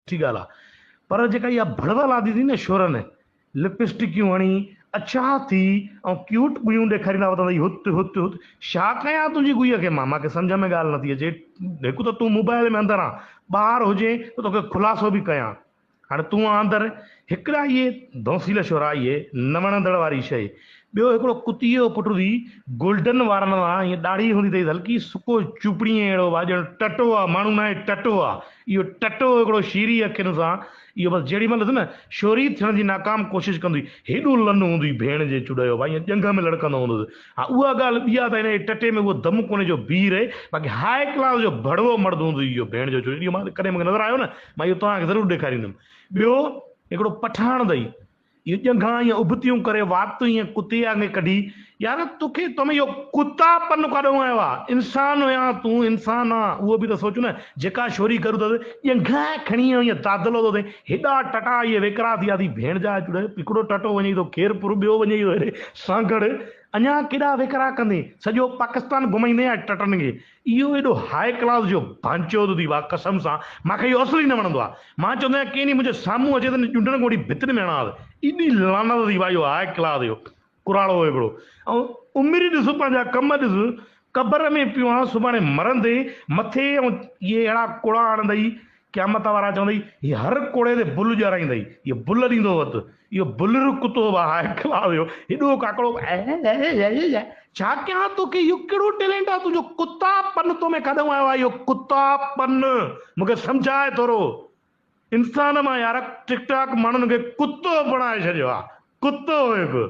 سٺي ڳالهه آ پر جيڪا اها ڀڙوه لاڌي ٿي نه شورن لپسٽڪيون هڻي اڇا ٿي ۽ ڪيوٽ ڳويون ڏيکاريندا وتندئي هت هت هت ڇا ڪيان تنهنجي ڳوئي کي مان مانکي سمجهه ۾ ڳالهه نٿي اچي هڪ ته تون موبائل ۾ اندر آن ٻاهر هجين ته توکي خلاصو به ڪيان هاڻي تون آن اندر هڪڙا اهي ڌونسيل شورا اهي نه وڻندڙ واري شيء ٻيو هڪڙو ڪتي جو پٽ هوندي گولڊن وارن وان ائين ڏاڙهي هوندي اٿئي هلڪي سڪو چوپڙي اهڙو وا ڄڻ ٽٽو آ ماڻهو ناهي ٽٽو آ اهو ٽٽو هڪڙو شيري اکين سان اهو بس جهڙي مهل ڏس نه شوري ٿيڻ جي ناڪام ڪوشش ڪندو هئي هيڏو لن هوندو هئي ڀيڻ جي چڙ جو ڀائي ائين ڄنگهه ۾ لڙڪندو هوندس ها اها ڳالهه ٻي آ ته هن جي ٽٽي ۾ اهو دم ڪونهي جو بيهي رهي باقي هاء ڪلاس جو ڀڙوو مرد هوندو هئي اهو ڀيڻ جو چڙ اهو مان ڪڏهن مون کي نظر آيو نه مان اهو توهان کي ضرور ڏيکاريندم ٻيو هڪڙو پٺاڻ اٿئي اهو ڄنگهان ائين ابتيون ڪري وات ائين ڪتي آنگي ڪڍي، يار توکي تو ۾ اهو ڪتا پن ڪاڏئون آيو آ، انسان هيان تون انسان آن اهو به ته سوچ نه، جيڪا شوري ڪرون ٿا ڄنگهان کڻي ائين دادلو ٿو ٿئين، هيڏا ٽٽا اهي ويڪرا ٿي ويا ٿي ڀيڻ جا چڙ، هڪڙو ٽٽو وڃئي ٿو خيرپور ٻيو وڃئي ٿو هيڏي سانگهڙ، اڃا ڪيڏا ويڪرا ڪندين، سڄو پاڪستان گهمائيندين يا ٽٽن کي. اهو ايڏو هاء ڪلاس جو ڀانچو ٿو ٿي واھ قسم سان مان کي اهو اصل ئي نه وڻندو آ مان چوندو آهيان ڪنهن ڏينهن منهنجي سامهون اچي ته ڄنڊن کان وٺي ڀتين ۾ هڻانس ايڏي لعنت ٿي واھ اهو هاء ڪلاس جو ڪراڙو هڪڙو ۽ عمر ڏس پنهنجا ڪم ڏس قبر ۾ پيو آن سڀاڻي مرندين مٿي ۽ اهي اهڙا ڪوڙا هڻندئي قيامت وارا چوندئي هي هر ڪوڙي تي بل ڄارائيندئي اهو بل ڏيندو وت اهو بلر ڪتو به هاء ڪلاس جو هيڏو ڪاڪڙو ڇا ڪيان توکي اهو ڪهڙو ٽيلنٽ آ تنهنجو ڪتا پن تو ۾ ڪاڏئون آيو آ اهو ڪتا پن مونکي سمجهاء ٿورو انسان مان يار ٽڪ ٽاڪ ماڻهن کي ڪتو بڻائي ڇڏيو آ ڪتو هڪ.